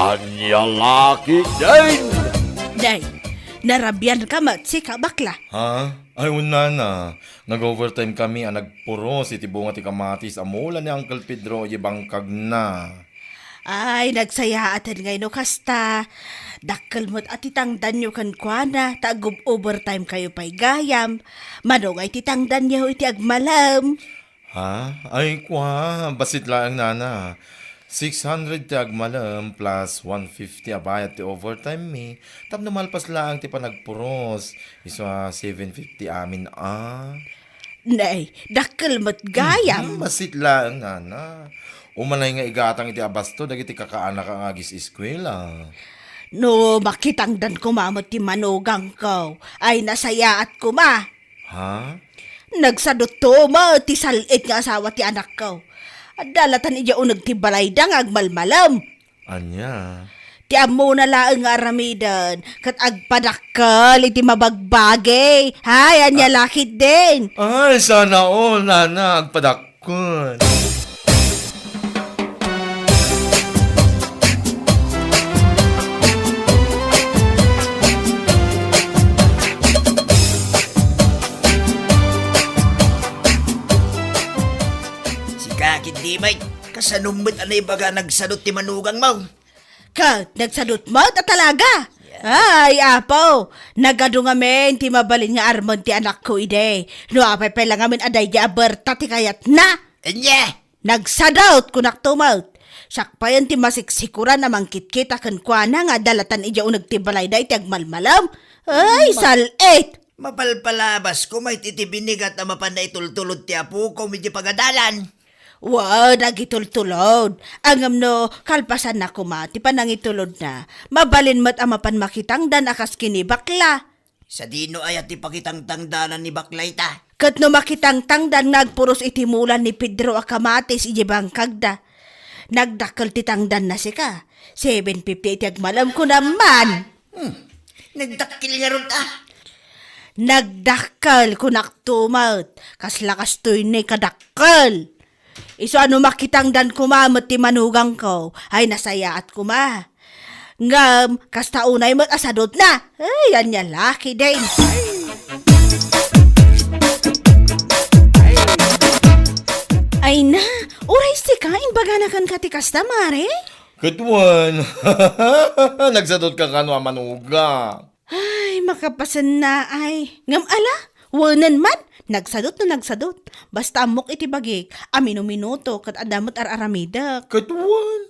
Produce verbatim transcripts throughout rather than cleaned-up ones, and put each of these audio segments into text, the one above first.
Ania la ketdin? Nay, narabian ka met, sika, bakla. Ha? Ay, unana. Nag-overtime kami a nagpuros iti bunga ti kamatis a mula ni Uncle Pedro iti bangkagna. Ay, nagsayaaten ngay no kasta. Dakkel met a ti tangdanyo kenkuana, ta agub-overtime kayo pay gayam. Mano ngay ti tangdanyo iti agmalem? Ha? Ay, kua, bassit laeng, nana. Six hundred ti agmalem plus one fifty a bayad ti overtime mi. Tapno malpas laeng ti panagpuros. Isu a seven fifty amin a. Nay, dakkel met gayam. Mhm, bassit laeng, nana. Umanay nga igatang iti abasto dagiti kakaanaka nga agis-eskuela. No makitangdan koma met ti manugangko, ay nasayaat koma. Ha? Nagsadutto met ti sal-it nga asawa ti anakko. Adda latan idiay uneg ti balayda nga agmalmalem. Ania? Ti ammona laeng nga aramiden, ket agpadakkel iti mabagbagi. Hay, ania la ketdin? Ay, sana all, nana, agpadakkel. Sika, Kidimay, kasano met a naibaga nagsadut ti manugangmo? Ket nagsadut met a talaga. Yeah. Ay, Apo, nagadu ngamin ti mabalin nga armen ti anakko idi. No apay pay la ngamin a daydi a berta ti kayatna. Ania? Nagsadut, kunakto met. Siak payen ti masiksikuran a mangkitkita kenkuana nga adda latan idiay uneg ti balayda iti agmalmalem. Ay, ma- sal-it! Mapalpalabas koma iti binigat a mapan naitultulod ti apoko idiay pagadalan. Wen, agitultulod. Ngem no kalpasanna koma ti panangitulodna, mabalin met a mapan makitangdan a kas ken ni bakla. Sadino aya ti pakitangtangdanan ni bakla ita? Ket no makitangtangdan nga agpuros iti mula ni Pedro a kamatis idiay bangkagda, nagdakkel ti tangdanna sika. Seven fifty iti agmalem, kunam man. Hmm. Nagdakkel ngarud, a. Nagdakkel, kunakto met. Kasla kastoy ni kadakkel. Isu a no makitangdan koma met ti manugangko, ay nasayaat koma. Ngem, kasta unay met a sadutna. Ay, ania la ketdin. Ay na, uray sika, imbagana kenka ti kasta, Mare? Ket wen, nagsadutka kano a manugang? Ay, makapasennaay. Ngem ala, wenen man, nagsadut no nagsadut. Basta ammok iti bagik, a minuminuto ket adda met ar-aramidek. Ket wen,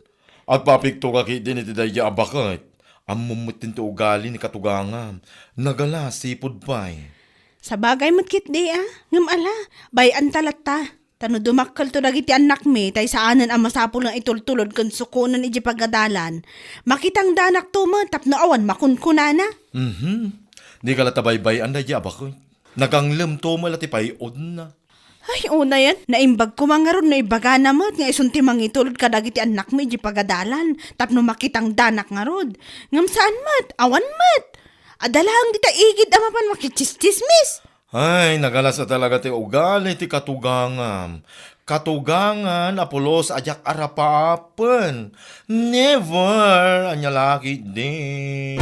agpapikto ka ketdin iti daydi a baket. Ammom met ti ugali ni katugangam. Nagala, sipud pay. Sabagay met ketdi a. Ngem ala, bay-anta latta. Ta no dumakkelto dagiti annakmi, tay saanen a masapul nga itultulod ken sukonen idiay pagadalan, makitangdanakto met tapno awan makunkunana. Mhm. Dika latta baybay-an daydi a baket. Naganglemto met la ti pay-odna. Ay, unayen, naimbag koma ngarud no ibagana met nga isun ti mangitulod kadagiti annakmi idiay pagadalan tapno makitangdanak ngarud. Ngem saan met, awan met. Adda laeng dita igid a mapan makitsismis. Ay, nagalas a talaga ti ugali ti katugangam. Katugangan a pulos a diak arapaapen. Never! Ania la ketdi.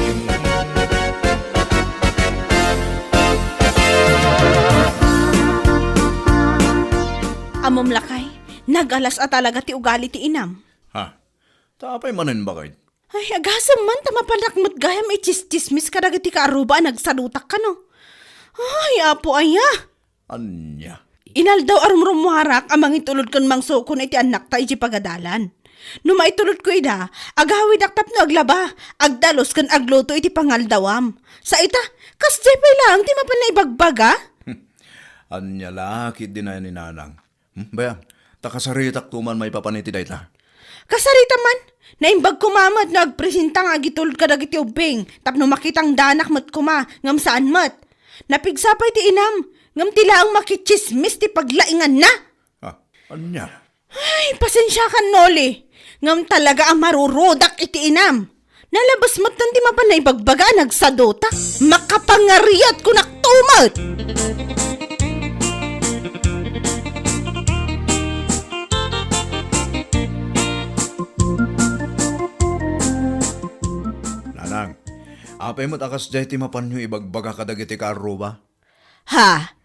Ammom lakay, nagalas a talaga ti ugali ti inam. Ha? Ta apay manen, baket? Ay, agasem man, ta mapanak met gayam itsistsismis kadagiti kaaruba a nagsadutak kano. Ay, Apo aya! Ania? Inaldaw a rumrummuarak a mangitulod ken mangsukon iti annakta idiay pagadalan. No maitulodko ida, agawidak tapno aglaba, agdalus ken agluto iti pangaldawam. Sa ita, kasdiay pay laeng ti mapan naibagbaga? Ania la ketdi nayan ni Nanang? Hmm, bay-am, ta kasaritakto man maipapan iti dayta. Kasarita man, naimbag koma met no agpresenta nga agitulod kadagiti ubbing, tapno makitangdanak met koma, ngem saan met. Napigsa pay ti inam, ngem ti laeng makitsismis ti paglainganna. Ah, ania? Ay, pasensiakan, Noli. Ngem talaga a marurudak iti inam. Nalabes met ti mapan naibagbaga a nagsaduta. Makapangariat kunakto met. Apay met a kasdiay ti mapanyo ibagbaga kadagiti kaarruba? Ha?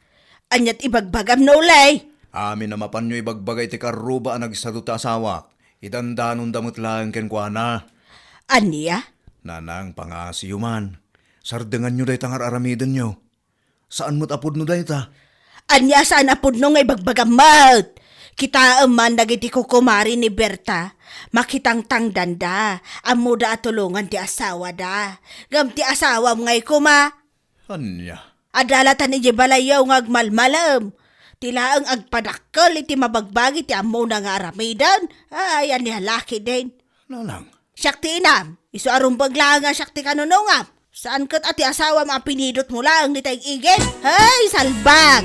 Aniat ibagbagam, Nolay? Amin a mapanyo ibagbaga iti kaarruba a nagsado ti asawak. Idandanonda met laeng kenkuana. Ania? Nanang, pangasiyo man. Sardenganyo dayta nga ar-aramidenyo. Saan met a pudno dayta. Ania saan a pudno nga ibagbagam met? Kitaem man dagiti kukumari ni Berta. Makitangtangdanda. Ammoda a tulongan ti asawada. Ngem ti asawam ngay koma. Ania? Adalatan idiay balayyo nga agmalmalem. Ti laeng agpadakkel iti mabagbagi ti ammona nga aramiden. Ay, ania laki din. Nanang, siak ti inam, isu a rumbeng laeng a siak ti kanunungam. Saan ket a ti asawam a pinidotmo laeng dita ig-igid? Hey, salbag!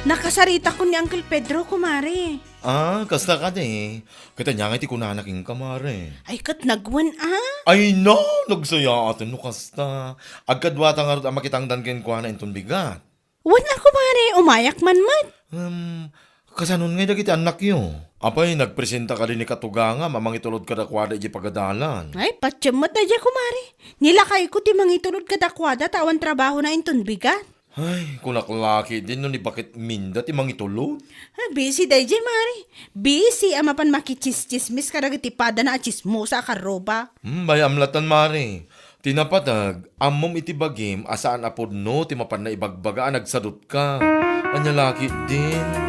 Nakasaritakon ni Uncle Pedro, kumare. Ah, kasta kadi. Ket ania ngay ti kunana kenka, mare? Ay, ket nagwen, ah. Ay, no! Nagsayaaten no kasta. Agkaduata ngarud a makitangdan kenkuana inton bigat. Wen a, kumare, umayak man met. Hmm, kasanon ngay dagiti annakyo? Apay, nagpresenta kadi ni katugangam a mangitulod kadakuada idiay pagadalan? Ay, patiem met daydiay, kumare. Nilakayko ti mangitulod kadakuada ta awan trabahona inton bigat. Ay, kunak laki din no ni bakit minda ti mangitulod. Ah, busy daydiay, mare. Busy a mapan makitsistsismis kadagiti padana a tsismosa a karruba. Hmm, bay-am latan, mare. Ti napateg, ammom iti bagim a saan a pudno ti mapanna ibagbaga a nagsadutka. Ania laki din.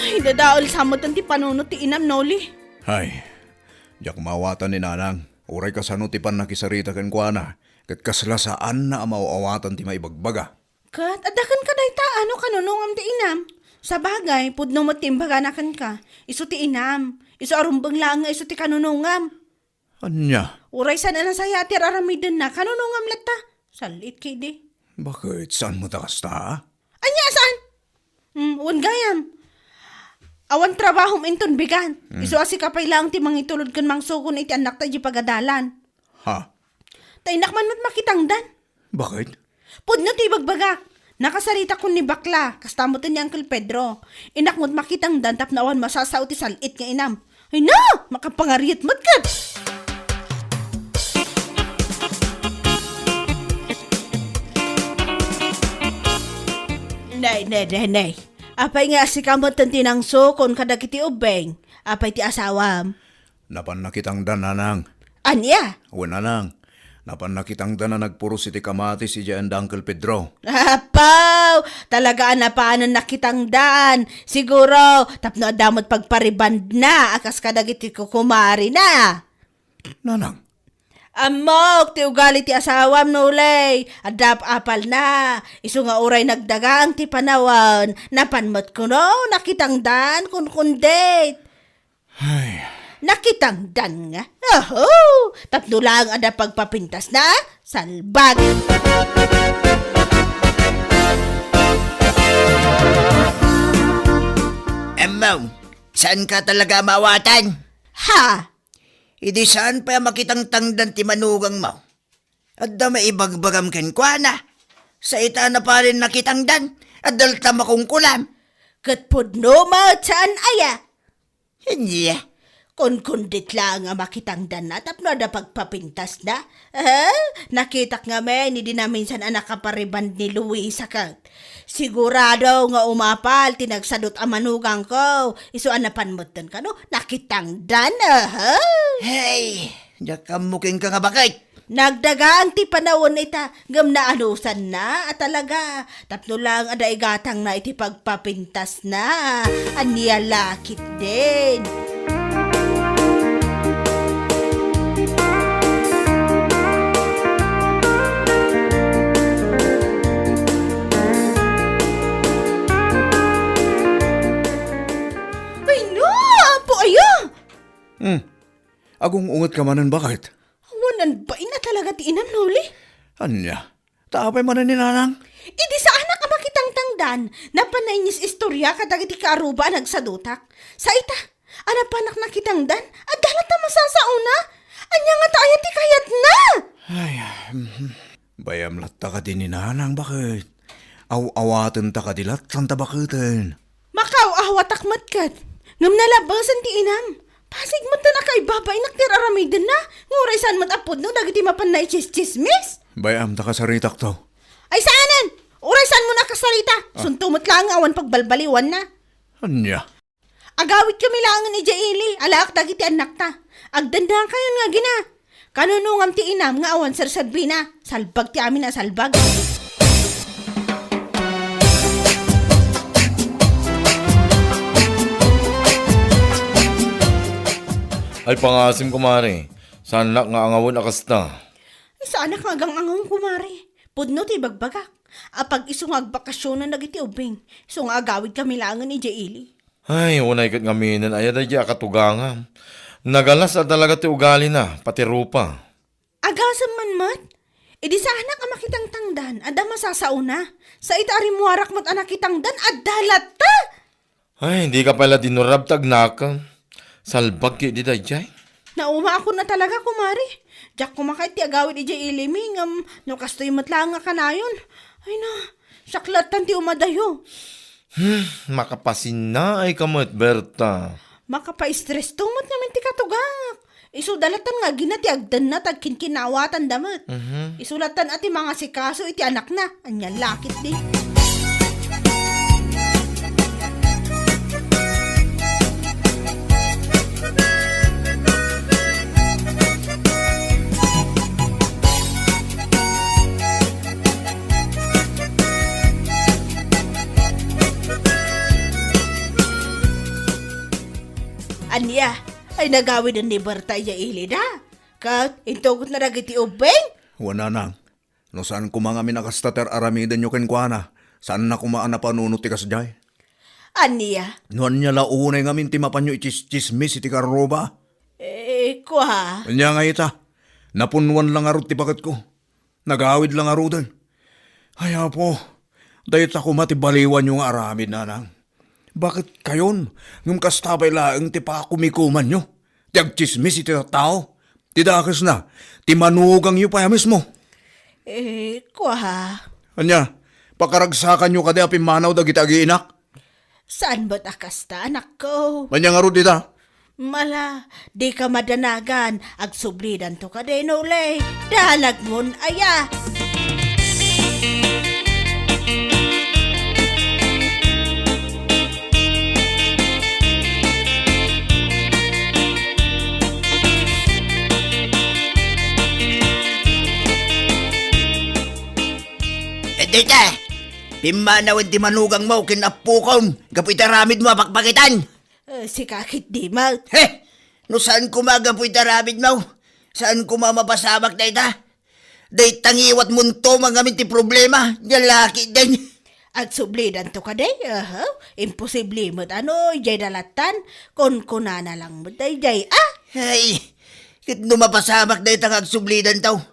Ay, dadael sa metten ti panunot ti inam, Noli. Ay, diak maawatan ni Nanang. Uray kasano ti pannakisarita kenkuana, ket kasla saanna a maaw-awatan ti maibagbaga. Ket adda kenka dayta a no kanunongam ti inam. Sabagay, pudno met ti imbagana kenka. Isu ti inam. Isu a rumbeng laeng nga isu ti kanunongam. Ania? Uray saan a nasayaat ti ar-aramidenna, kanunongam latta. Sal-it ketdi. Baket, saan met a kasta? Ania a saan? Hmm, wen gayam. Awan trabahom inton bigat. Hmm. Isu a sika pay laeng ti mangitulod ken mangsukon iti annakta idiay pagadalan. Ha? Ta innak man met makitangdan. Baket? Pudno ti ibagbagak. Nakasaritakon ni bakla, kasta met ni Uncle Pedro. Innak met makitangdan tapno awan masasao ti sal-it nga inam. Ay na! Makapangariet met ket! Nay, nay, nay, nay. Apay nga sika met ti nangsukon kadagiti ubbing? Apay ti asawam? Napan nakitangdan, Nanang. Ania? Wen, Nanang. Napan nakitangdan a nagpuros iti kamatis idiay anda Uncle Pedro. Apaw! Talaga a napanan nakitangdan. Siguro, tapno adda met pagparibandna a kas kadagiti kukumarina. Nanang. Ammok ti ugali ti asawam, Nolay. Adda apalna. Isu nga uray nagdagang ti panawen, napan met kuno nakitangdan, kunkundit. Ay. Nakitangdan nga. Oho! Tapno laeng adda pagpapintasna, salbag! Ammom, saanka talaga a maawatan? Ha? Idi saan pay a makitangtangdan ti manugangmo? Adda maibagbagam kenkuana. Sa ita na parin nakitangdan, adda latta makunkunam. Ket pudno met saan aya? Ania? Kunkundit laeng a makitangdanna tapno adda pagpapintasna. Eh, nakitak ngamin idi naminsan a nakapariband ni Luisa ket. Sigurado nga umapal ti nagsadut a manugangko. Isu a napan metten kano, nakitangdan, aha. Hey, diak ammo kenka nga baket. Nagdagaan ti panawen ita, ngem naanusanna a talaga. Tapno lang adda igatangna iti pagpapintasna. Ania la ketdin. Ay, no! Apo, ayo! Hmm. Agung-ungetka manen, baket? Awan, bain a talaga ti inam, Noli. Ania? Ta apay manen ni Nanang? Idi saanak a makitangtangdan, napan nainis-istorya kadagiti kaaruba a nagsadutak. Sa ita, a napanak nakitangdan, adda latta masasaona. Ania ngata aya ti kayatna? Ay, mhm. Bayam latta kadi ni Nanang, baket? Aw-awatenta kadi latta ta baketen? Makaaw-awatak met ket. Ngem nalabasan ti inam. Pasig met ta nakaibabainak ti ar-aramidenna, nga uray saan met a pudno dagiti mapan naichischismis. Bayam ta kasaritakto. Ay saanen! Uray saanmo nakasarita. Ah. Sunto met laeng nga awan pagbalbaliwanna. Ania? Agawidkami laengen idiay ili, alaak dagiti annakta. Agdennakayon nga agina. Kanunongam ti inam nga awan serserbina. Salbag ti amin a salbag. Ay, pangasim, kumare. Saanak nga angawen a kasta. Ay, saanak nga agang-angawen, kumare. Pudno ti ibagbagak. Apag isu nga agbakasionan dagiti ubbing. Isu nga agawidkami laengen idiay ili. Ay, unay ket ngaminen aya daydiay a katugangam. Nagalas a talaga ti ugalina, pati rupa. Agasem man met? Idi saanak a makitangtangdan, adda masasaona. Sa ita a rimmuarak met a nakitangdan, adda latta! Ay, dika pay la dinurab ta agnakem. Salbag ketdi daydiay. Naumaakon a talaga, kumare. Diak koma kayat ti agawid idiay ilimi, ngem no kastoy met laeng nga kanayon. Ay na, siak lattan ti umadayo. Hmm, makapasinnaayka met, Berta. Makapa-stress to met ngamin ti katugak. Isu da lattan nga agina ti agdenna ta agkinkinawatanda met. Mhm. Isu lattan a ti mangasikaso iti anakna. Anian la ketdi. Ania, ay nagawiden ni Berta idiay ilida? Ket intugot na dagiti ubbing? Wen, nanang. No saan koma ngamin a kasta ti ar-aramidenyo kenkuana, saanna koma a napanunot ti kasdiay. Ania? No ania la unay ngamin ti mapanyo ichischismis iti karruba? Eh, kua. Ania nga ita? Napunnuan la ngarud ti baketko. Nagawid la ngaruden. Ay, Apo, dayta koma ti baliwanyo nga aramid, nanang. Baket kayon, ngem kasta pay laeng ti pakumikumanyo? Ti agtsismis iti tattao? Ti dakesna, ti manugangyo pay a mismo? Eh, kua. Ania, pakaragsakanyo kadi a pimmanaw dagiti agiinak? Saan met a kasta, anakko? Ania ngarud ita? Mala, dika madanagan, agsublidanto kadi, Noli. Dalagmon aya. Dayta, pimmanawen ti manugangmo ken appokon gapu iti aramidmo a pakpakitan. Eh, sika ketdi met. He! No saan koma gapu iti aramidmo, saan koma a mapasamak dayta. Dayta ngiwatmonto man ngamin ti problema, nia la ketdin. Agsublidanto kadi? Aha, imposible met a no, idiay da lattan. Kunkunana lang met daydiay, a? Ay, ket no mapasamak dayta nga agsublidanto,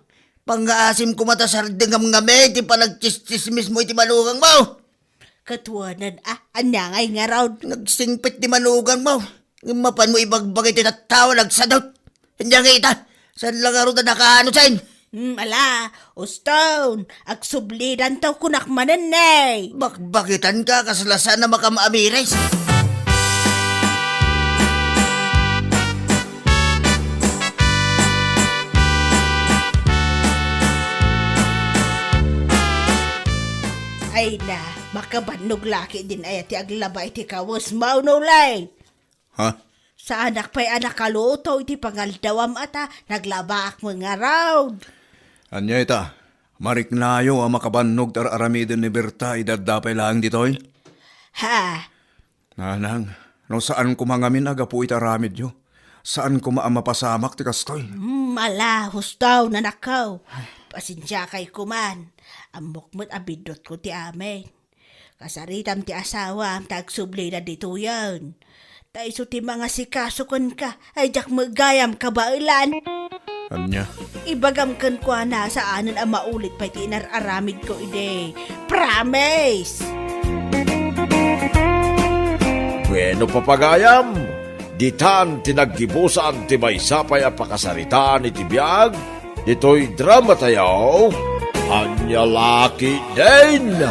pangngaasim koma ta sardengam ngamin ti panagtsistsismismo iti manugangmo. Ket wen a, ania ngay ngarud? Nagsingpet ti manugangmo. Ngem mapanmo ibagbaga iti tattao a nagsadut. Ania ngay ita? Saan la ngarud a nakaano, sen? Hmm, ala, uston, agsublidanto kunak manen, ne. Bakbakitanka, kasla saan a makaamires. Ay na, makabannog la ketdin aya ti aglaba iti kawesmo, Noli. Ha? Saanak pay a nakaluto iti pangaldawam a ta naglabaak met ngarud. Ania ita? Mariknayo a makabannog ti ar-aramiden ni Berta idi adda pay laeng ditoy? Ha? Nanang, no saan koma ngamin a gapu iti aramidyo, saan koma a mapasamak ti kastoy. Hmm, ala, husto, nanakko. Pasensiakay koman. Ammok met a biddutko ti amin. Kasaritam ti asawam ta agsublida ditoyen. Ta isu ti mangasikaso kenka, ay diak met gayam kabaelan. Ania? Ibagam kenkuana, saanen a maulit pay ti inar-aramidko idi. Promise! Bueno, papagayam, ditan ti naggibusan ti maysa pay a pakasaritaan iti biag ditoy drama tayo, Ania La Ketdin.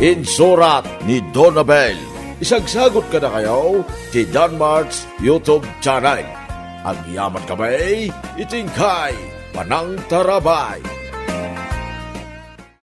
Insurat ni Donabel. Isagsagot kadakayo ti Danmart's YouTube channel. Agyaman kami iti inkay panangtarabay.